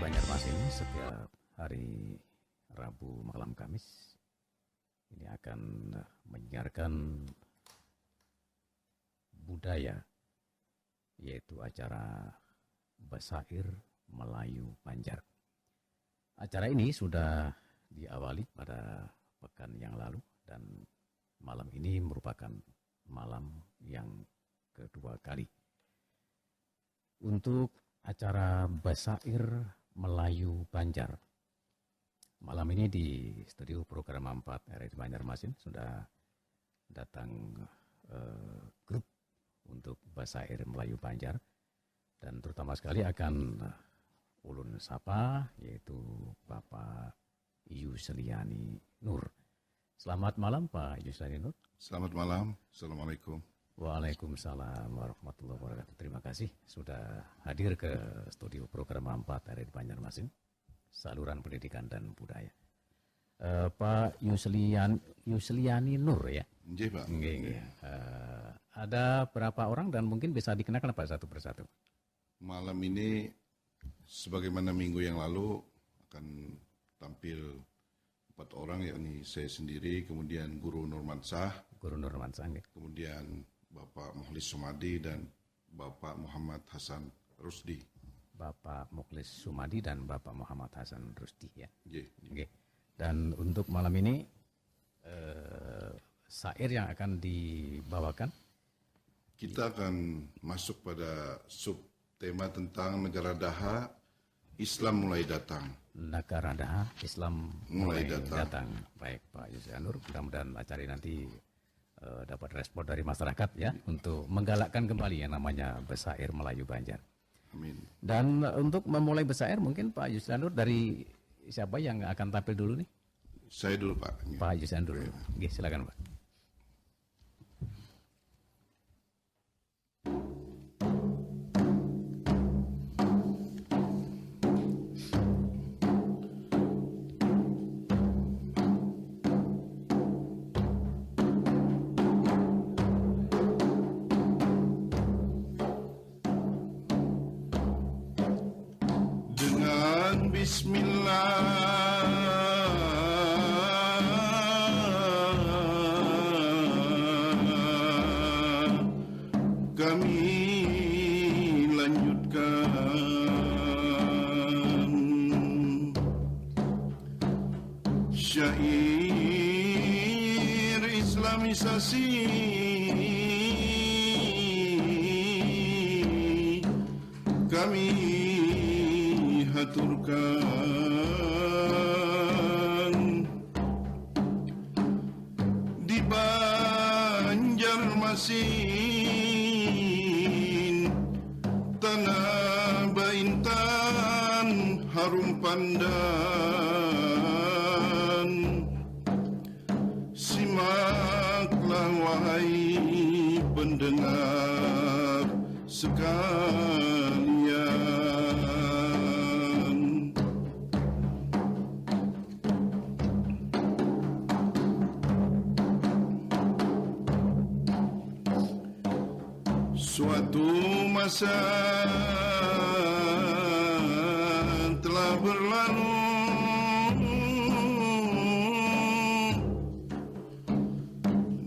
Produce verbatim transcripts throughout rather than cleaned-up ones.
Banjarmasin setiap hari Rabu malam Kamis ini akan menyiarkan budaya, yaitu acara Basair Melayu Banjar. Acara ini sudah diawali pada pekan yang lalu dan malam ini merupakan malam yang kedua kali untuk acara Basair Melayu Banjar. Malam ini di studio Pro Grama empat R R I Banjarmasin sudah datang, eh, grup untuk Basair Melayu Banjar, dan terutama sekali akan, eh, ulun sapa, yaitu Bapak Yusliani Nur. Selamat malam, Pak Yusliani Nur. Selamat malam. Assalamualaikum. Waalaikumsalam warahmatullahi wabarakatuh. Terima kasih sudah hadir ke studio Pro Grama empat R R I Banjarmasin, saluran pendidikan dan budaya. Eh, Pak Yuslian-, Yusliani Nur, ya? Nggih, Pak. Nggih, nggih. Eh, ada berapa orang dan mungkin bisa dikenalkan, Pak, satu persatu? Malam ini, sebagaimana minggu yang lalu, akan tampil empat orang, yakni saya sendiri, kemudian Guru Nurmansah, Guru Nurmansah, nggih. Kemudian Bapak Mukhlis Sumadi dan Bapak Muhammad Hasan Rusdi. Bapak Mukhlis Sumadi dan Bapak Muhammad Hasan Rusdi, ya. Nggih. Nggih. Dan untuk malam ini, eh, syair yang akan dibawakan? Kita akan masuk pada subtema tentang Negara Daha, Islam Mulai Datang. Negara Daha, Islam Mulai Mulai Datang. Datang. Baik, Pak Yusliani Nur, mudah-mudahan acara ini nanti, eh, dapat respon dari masyarakat, ya, untuk menggalakkan kembali yang namanya Basair Melayu Banjar. Amin. Dan untuk memulai Basair, mungkin Pak Yusliani Nur, dari siapa yang akan tampil dulu nih? Saya dulu, Pak. Ya. Pak Yusliani Nur dulu. Oke, silakan, Pak. Dengan bismillah kami lanjutkan syair Islamisasi kami haturkan di Banjarmasin, tanah baintan harum pandan. Simaklah, wahai pendengar sekalian. Suatu masa telah berlalu,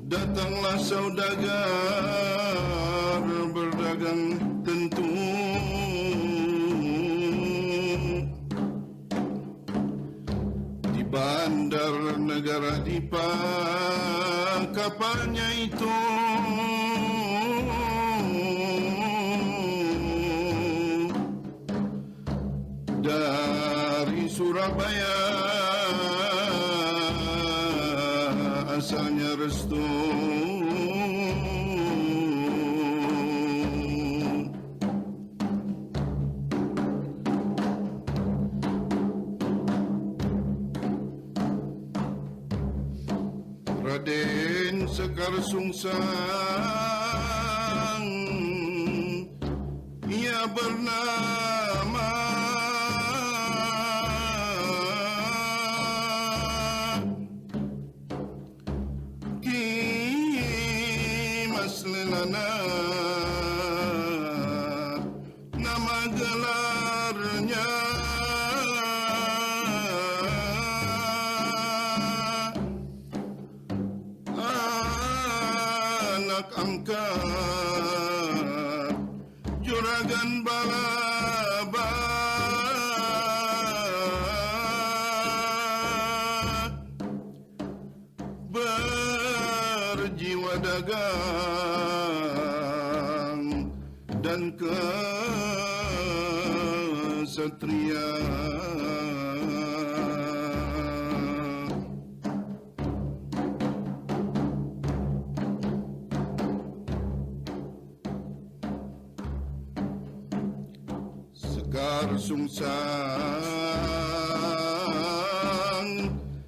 datanglah saudagar berdagang tentu di bandar negara Dipa kapalnya itu. Dari Surabaya asalnya restu. Raden Sekar Sungsang, ia bernama Ki Mas Lelana, nama gelarnya Dagang balaba, berjiwa dagang dan kesatria. Sekar Sungsang,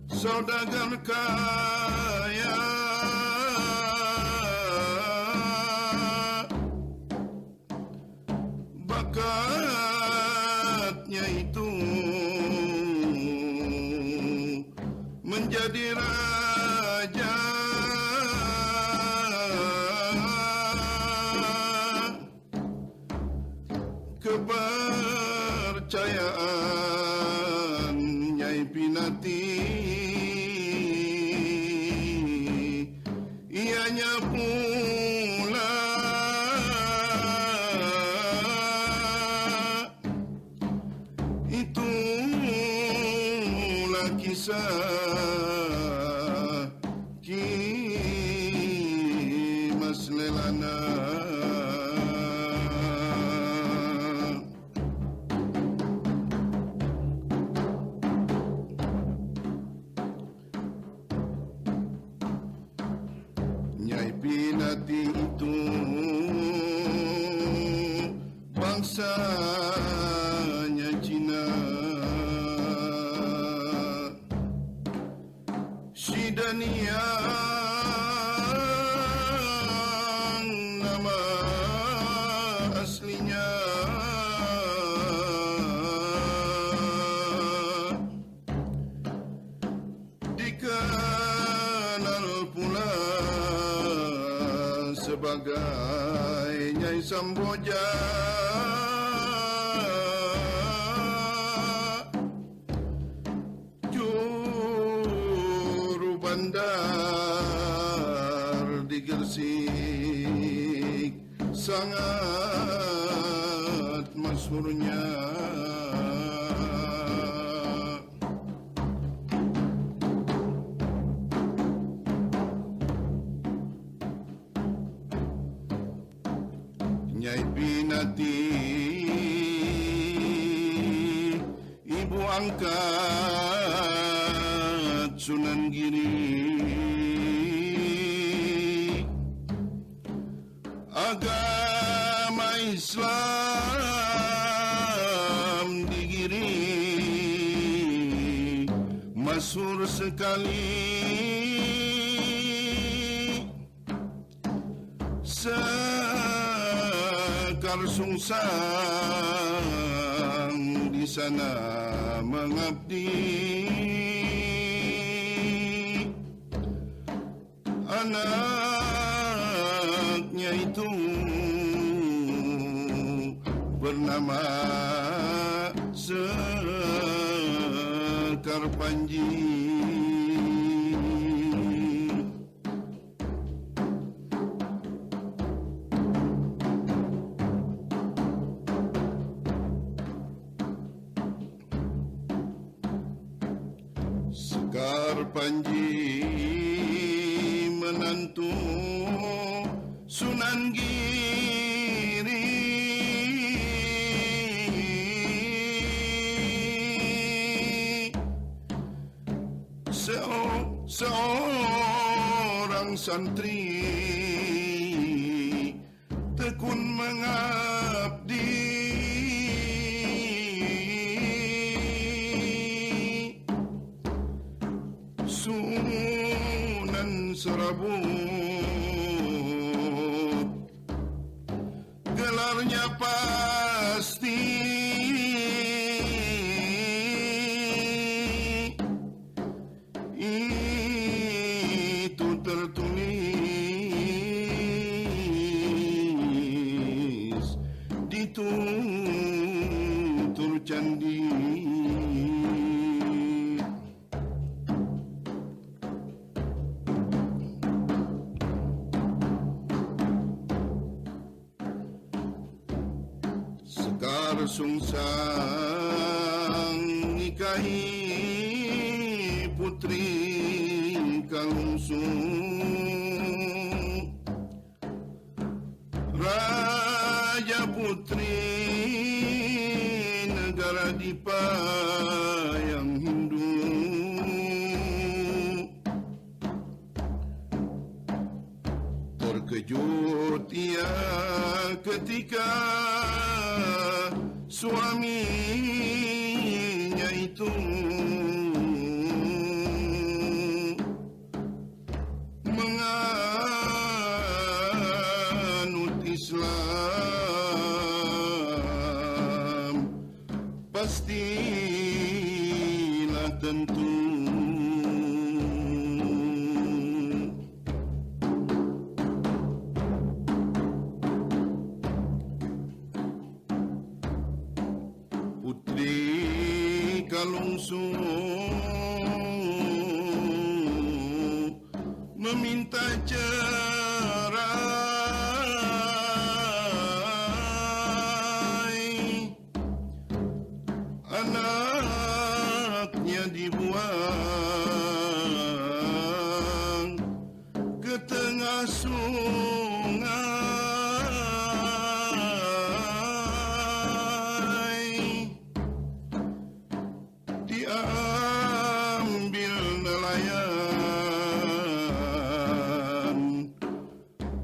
saudagar kaya, bakatnya itu menjadi raja. Kepercayaan Nyai Pinati, ianya pula itulah kisah Ki Mas Lelana. Nyai Pinati itu bangsanya Cina. Sidaniang nama aslinya dikenal pula sebagai Nyai Samboja. Juru bandar di Gersik sangat masyhurnya. Nyai Pinati, ibu angkat Sunan Giri. Agama Islam di Giri masyhur sekali. Sekar Sungsang di sana mengabdi. Anaknya itu bernama Sekar Panji. Sekar Panji menantu Sunan Giri. Seo-, seorang santri tekun mengabdi. Sunan Serabut gelarnya pasti. Itu tertulis di tutur candi. Sungsang nikahi putri kalungsu. Raja putri negara Dipa yang Hindu. Terkejut ia ketika suaminya itu menganut Islam, pastilah tentu. Putri kalungsu meminta cerai. Anaknya dibuang ke tengah sungai, diambil nelayan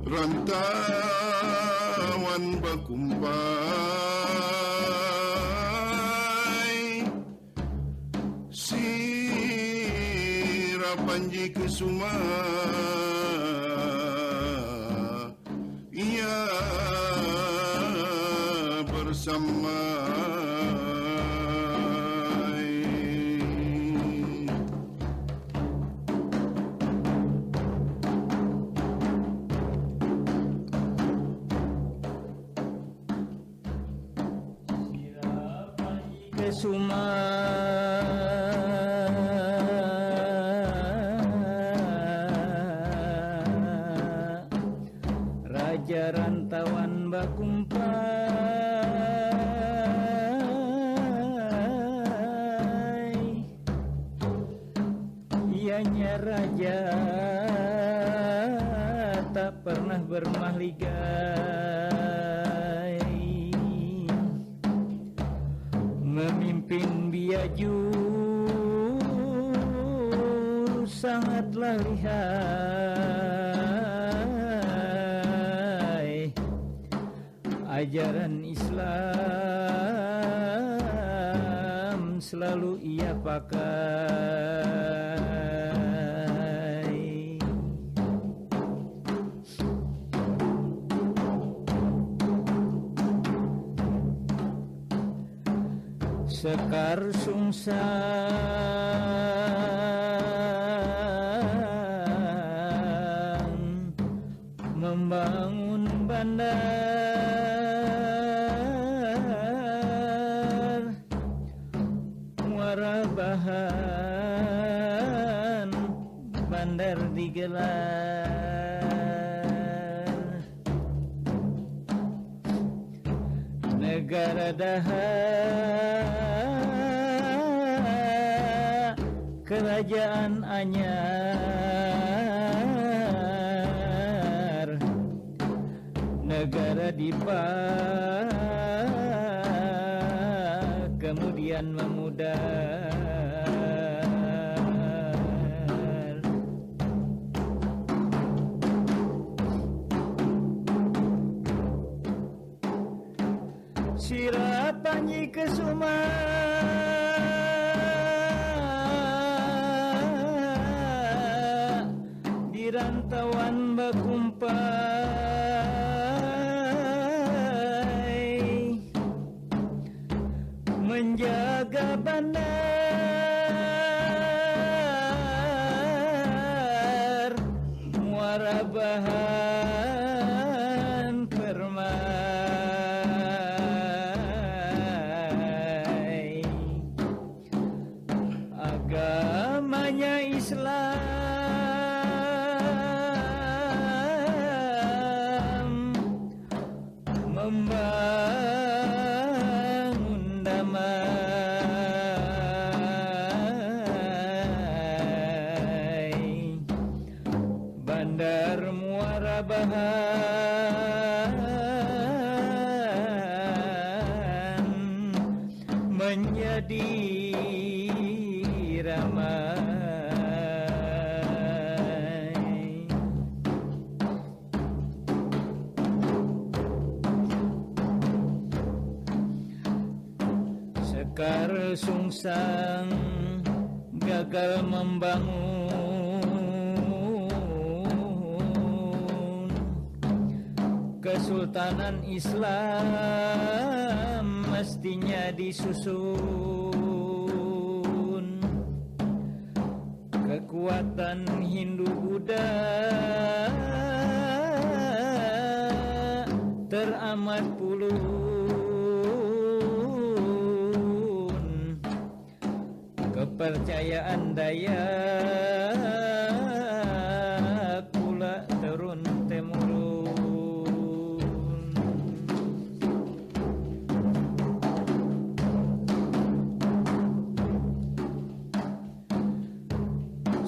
rantauan bakumpai. Sira Panji Kesuma ia bersamai. Kesuma raja rantauan bakumpai. Ianya raja tak pernah bermahligai, memimpin biaju sangatlah lihai. Ajaran Islam selalu ia pakai. Sekar Sungsang membangun bandar Muara Bahan, bandar digelar negara daha kerajaan anyar, negara Dipa kemudian memudar. Sira Panji Kesuma di rantauan bakumpai, menjaga bandar Muara Bahan Permai. Agamanya Islam, membangun menjadi ramai. Sekar Sungsang gagal membangun Kesultanan Islam mestinya disusun. Kekuatan Hindu Buddha teramat pulun. Kepercayaan Dayak pula turun temurun.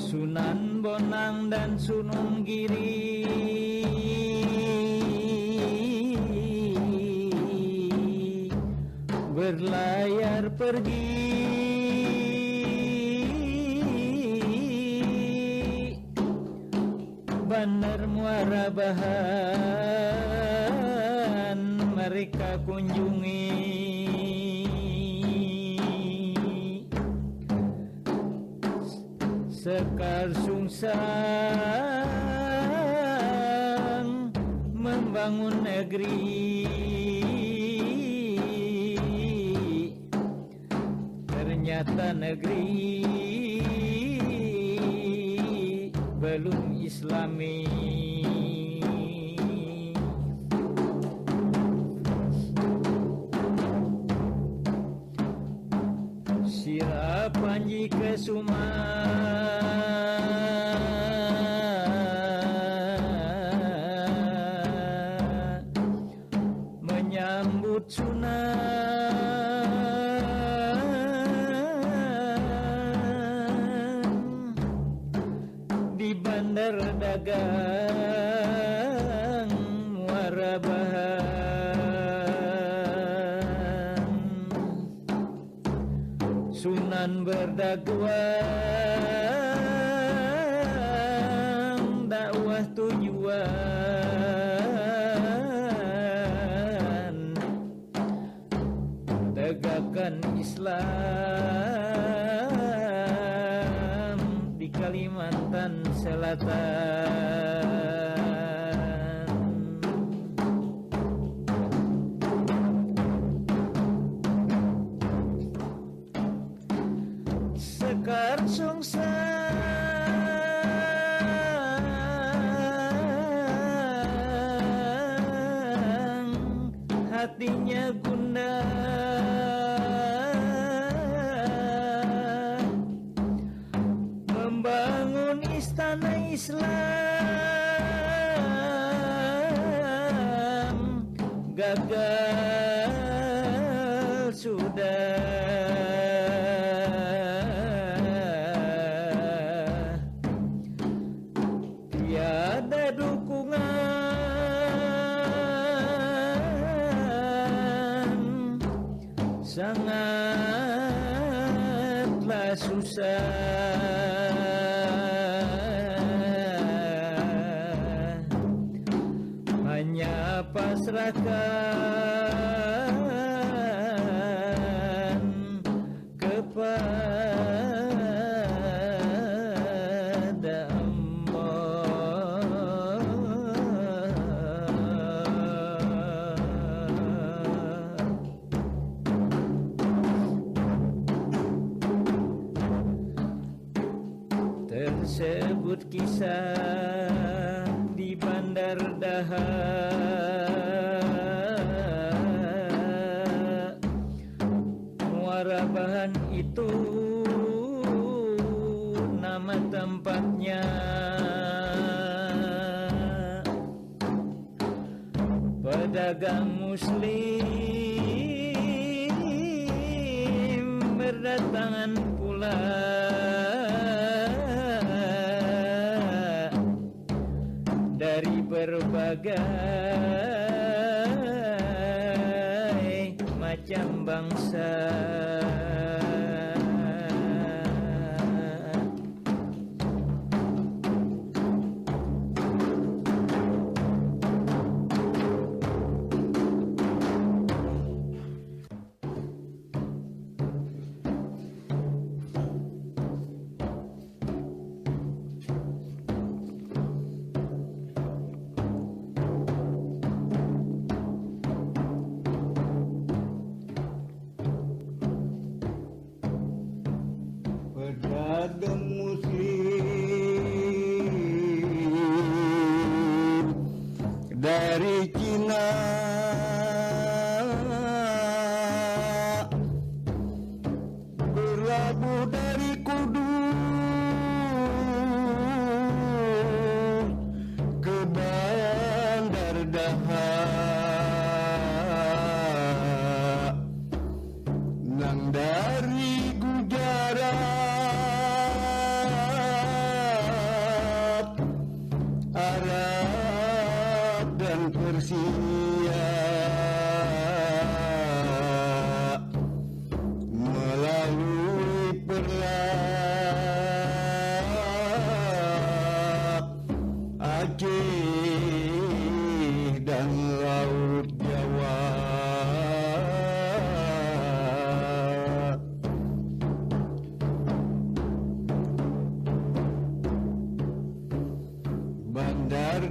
Sunan Bonang dan Sunan Giri berlayar pergi. Bandar Muara Bahan mereka kunjungi. Sekar Sungsang membangun negeri. Ternyata negeri belum Islami. Sira Panji Kesuma menyambut Sunan di bandar dagang Muara Bahan. Sunan berdagang dakwah tujuan tegakan Islam di Kalimantan Selatan. Sekar Sungsang hatinya gundah membangun istana Islam gagal sudah. Tiada dukungan, sangatlah susah. Hanya pasrahkan kepada Allah. Tersebut kisah di Bandar Daha. Muara Bahan itu nama tempatnya. Pedagang muslim berdatangan pula dari berbagai macam bangsa.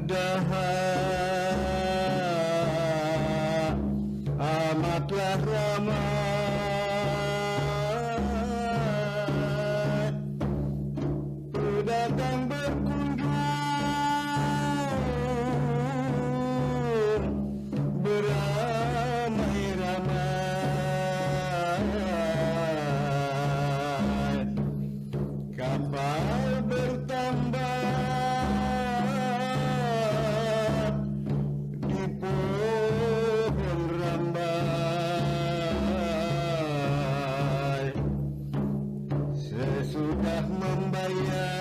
Daha amatlah ramai pedagang berkunjung beramai-ramai. Kapal bertambah di pohon rambai. Sesudah membayar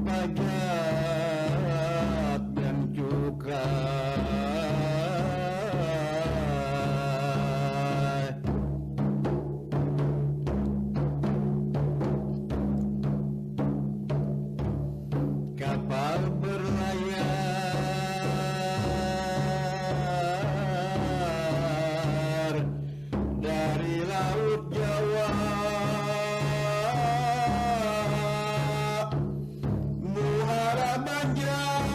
pajak dan cukai. Kapal berlayar dari Laut Jawa, Muara Banjar,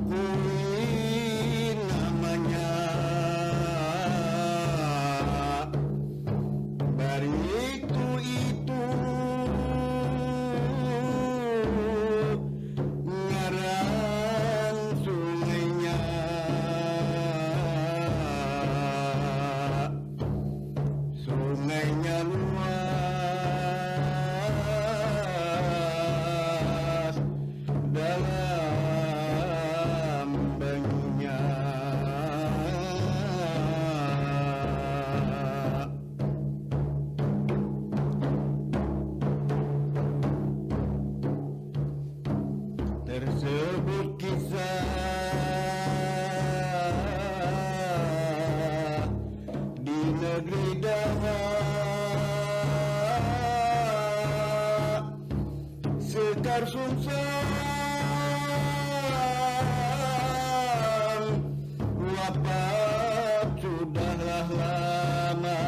Kui namanya. Baritu itu ngaran sungainya. Sungainya luas dalam banyunya. Tersebut kisah di negeri Daha, Sekar Sungsang wafat sudahlah lama,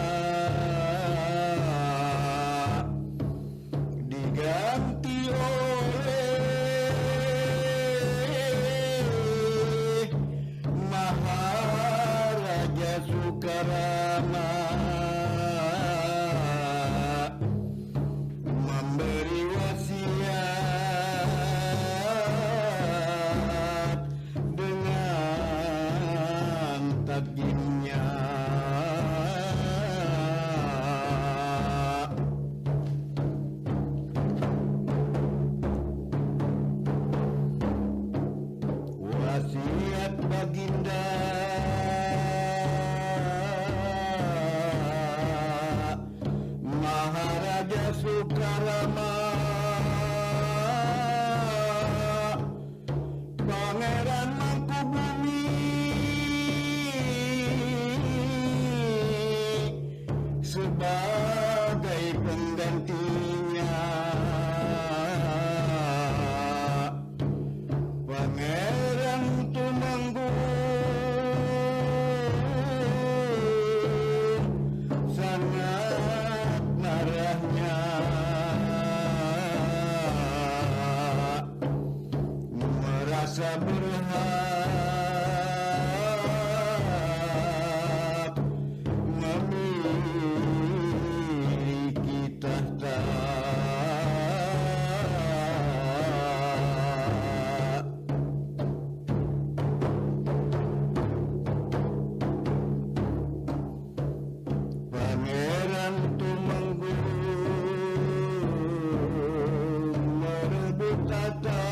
diganti oleh Maharaja Sukarama, memberi wasiat dengan takjimnya. Wasiat baginda Maharaja Sukarama, Pangeran Mangkubumi sebagai penggantinya. Pangeran Tumenggung sangat marahnya, merasa berhak memiliki tahta. Pangeran Tumenggung merebut tahta.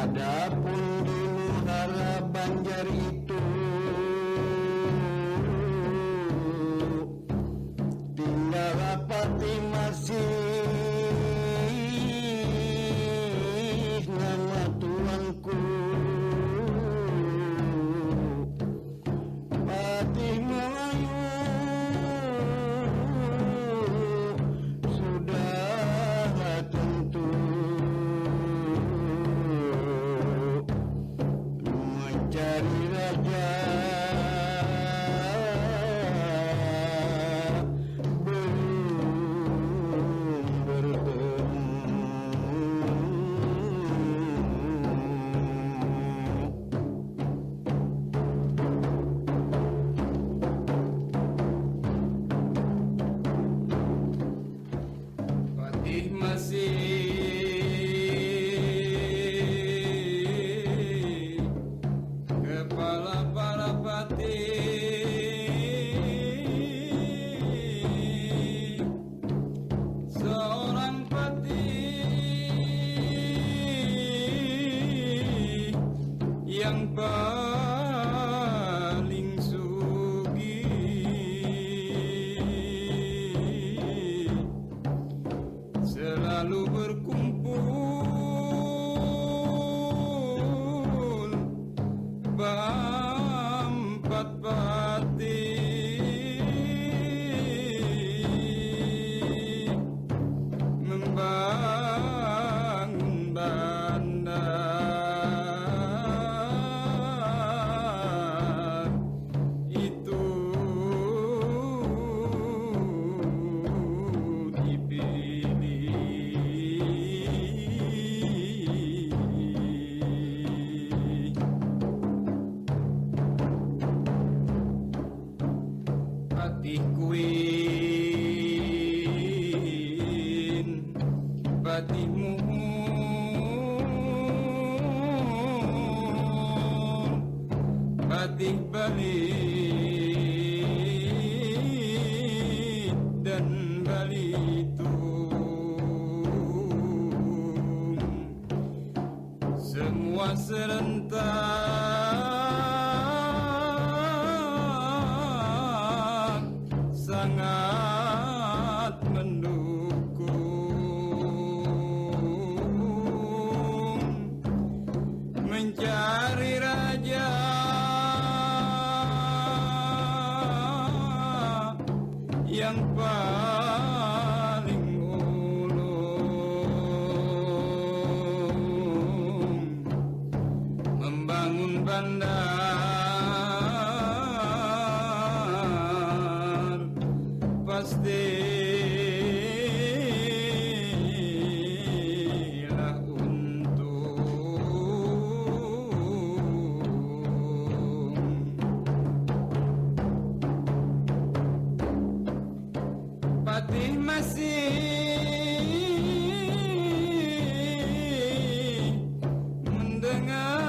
Adapun di muhara Banjar itu, tinggal Patih Masih nama tuanku. Patih Melayu sudah tentu mencari raja belum bertemu. Patih Masih kepala para patih, seorang patih yang paling sugih, selalu berkumpul beempat patih membangun bandar. Itu dipilih Patih Kuin, Patih Muhun, Patih Balit dan Balitung. Semua serentak sangat mendukung mencari raja yang paling ulung membangun bandar pastilah untung. Patih Masih mendengar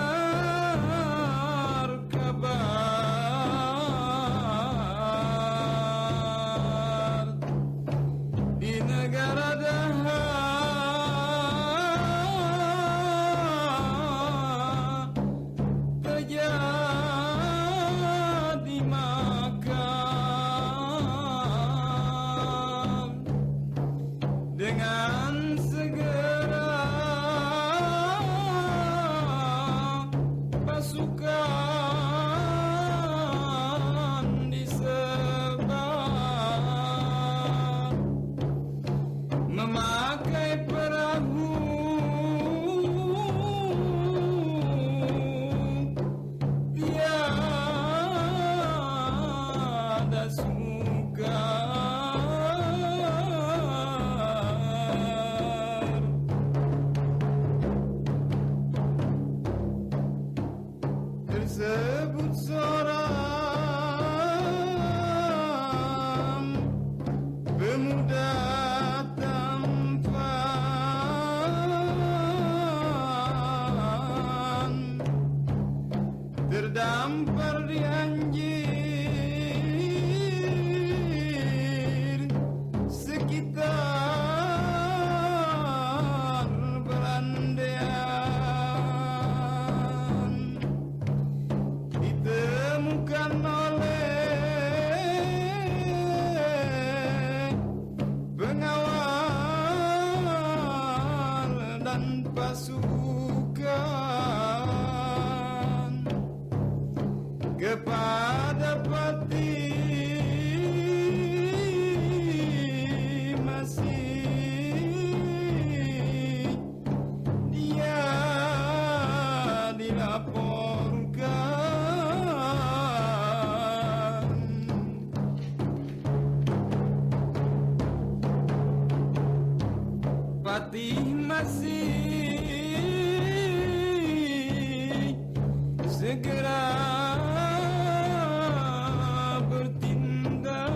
laporkan. Patih masih segera bertindak.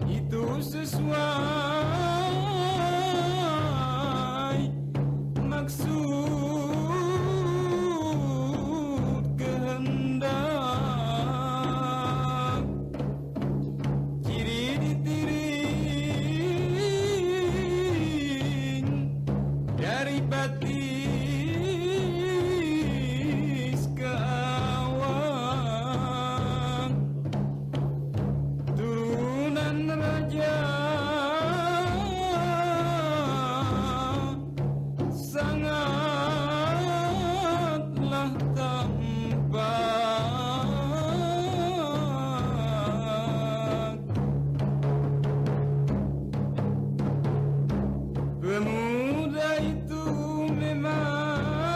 Itu sesuai maksud kehendak. Ciri ditiring dari batis ke awak. Turunan raja sangatlah tampak. Pemuda itu memang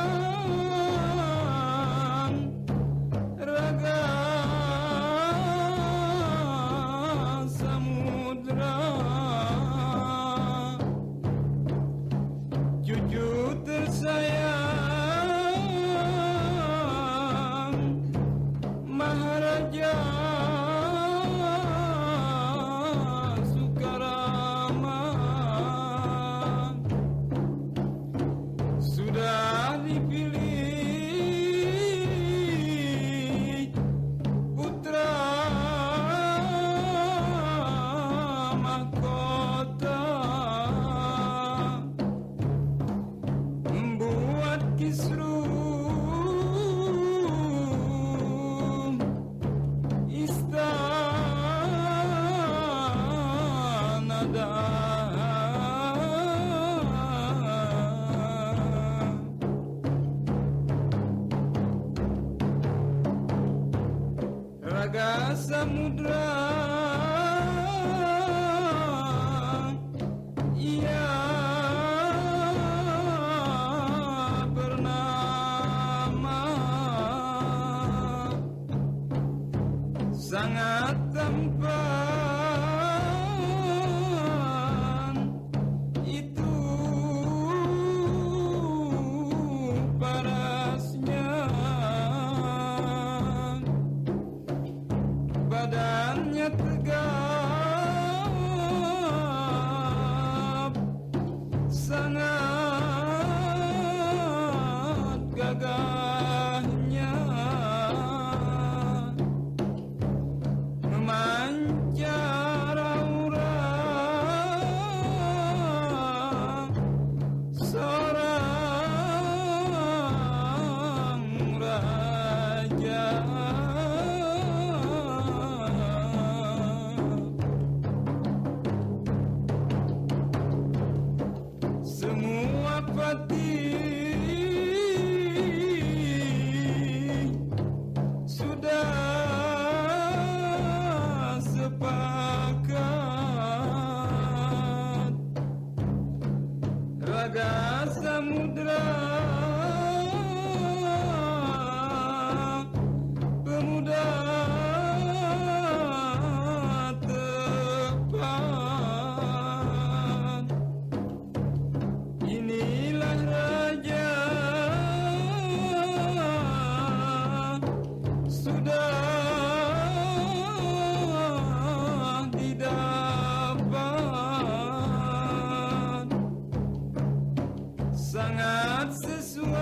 raga samudra, cucu tersayang Maharaja Sukarama. Sudah dipilih putra mahkota, membuat kisruh istana dah. Raga samudra ia bernama, sangat tampan itu parasnya. Badannya tegap, sangat gagahnya, memancar aura seorang raja. Semua patih sudah sepakat. Raga samudra, pemuda tepat. Inilah raja sudah didapat, sangat sesuai